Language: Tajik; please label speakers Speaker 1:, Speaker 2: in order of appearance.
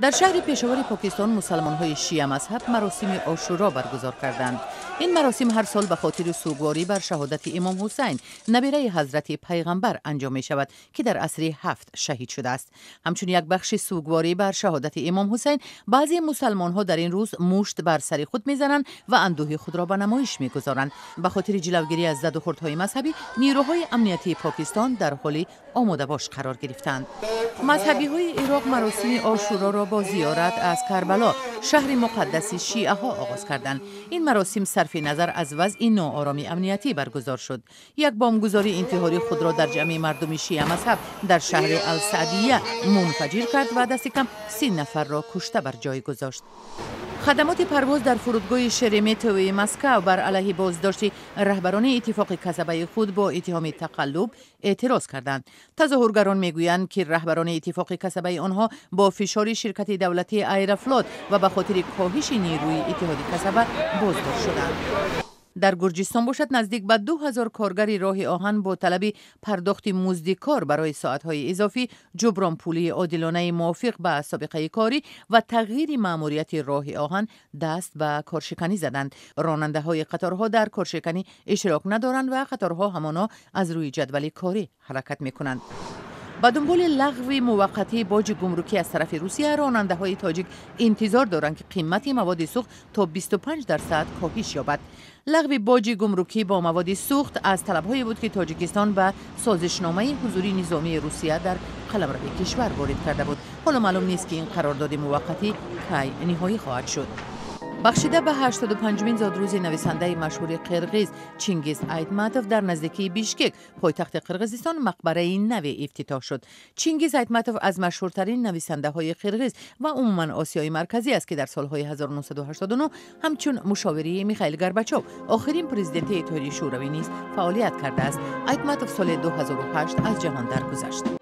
Speaker 1: Дар шаҳри Пешовари Покистон мусалмонҳои шиамазҳаб маросими Ошуро баргузор карданд. Ин маросим ҳар сол ба хотири сӯгворӣ бар шаҳодати Имом Ҳусайн, набираи ҳазрати Пайғамбар, анҷом мешавад, ки дар асри ҳафт шаҳид шудааст. Ҳамчун як бахши сӯгворӣ бар шаҳодати Имом Ҳусайн, баъзе мусалмонҳо дар ин рӯз мушт бар сари худ мезананд ва андӯҳи худро ба намоиш мегузоранд. Ба хотири ҷилавгирӣ аз задухӯрдҳои мазҳабӣ, нирӯҳои амниятии Покистон дар ҳоли омодабош қарор гирифтанд. Мазҳабиҳои Ироқ маросими Ошуроро бо зиёрат аз Карбало, шаҳри муқаддаси шиаҳо, оғоз карданд. Ин маросим сарфи назар аз вазъи ноороми амниятӣ баргузор шуд. Як бомбгузори интиҳорӣ худро дар ҷамъи мардуми шиамазҳаб дар шаҳри Алсаъдия мунфаҷир кард ва дасти кам 30 нафарро кушта бар ҷой гузошт. Хадамоти парвоз дар фурудгоҳи Шереметьевои Москав бар алайҳи боздошти раҳбарони иттифоқи касабаи худ бо иттиҳоми тақаллуб эътироз карданд. Тазоҳургарон мегӯянд, ки раҳбарони иттифоқи касабаи онҳо бо фишори ширкати давлатии Аэрофлот ва ба хотири коҳиши нерӯи иттиҳоди касаба боздошт шуданд. Дар Гурҷистон бошад, наздик ба 2000 коргари роҳи оҳан бо талаби пардохти музди кор барои соатҳои изофӣ, ҷубронпулии одилонаи мувофиқ ба собиқаи корӣ ва тағйири маъмурияти роҳи оҳан даст ба коршиканӣ заданд. Ронандаҳои қаторҳо дар коршиканӣ иштирок надоранд ва қаторҳо ҳамоно аз рӯи ҷадвали корӣ ҳаракат мекунанд. Ба дунболи лағви муваққатии боҷи гумрукӣ аз тарафи Русия, ронандаҳои тоҷик интизор доранд, ки қимати маводи сӯхт то 25% коҳиш ёбад. Лағви боҷи гумрукӣ бо маводи сӯхт аз талабҳое буд, ки Тоҷикистон ба созишномаи ҳузури низомии Русия дар қаламрави кишвар ворид карда буд. Ҳоло маълум нест, ки ин қарордоди муваққатӣ кай ниҳоӣ хоҳад шуд. Бахшида ба 85-умин зодрӯзи нависандаи машҳури қирғиз Чингиз Айтматов дар наздикии Бишкек, пойтахти Қирғизистон, мақбараи наве ифтитоҳ шуд. Чингиз Айтматов аз машҳуртарин нависандаҳои қирғиз ва умуман Осиёи Марказӣ аст, ки дар солҳои 1989 ҳамчун мушовирии Михаил Горбачов, охирин президенти Иттиҳоди Шӯравӣ, низ фаъолият кардааст. Айтматов соли 2008 аз ҷаҳон даргузашт.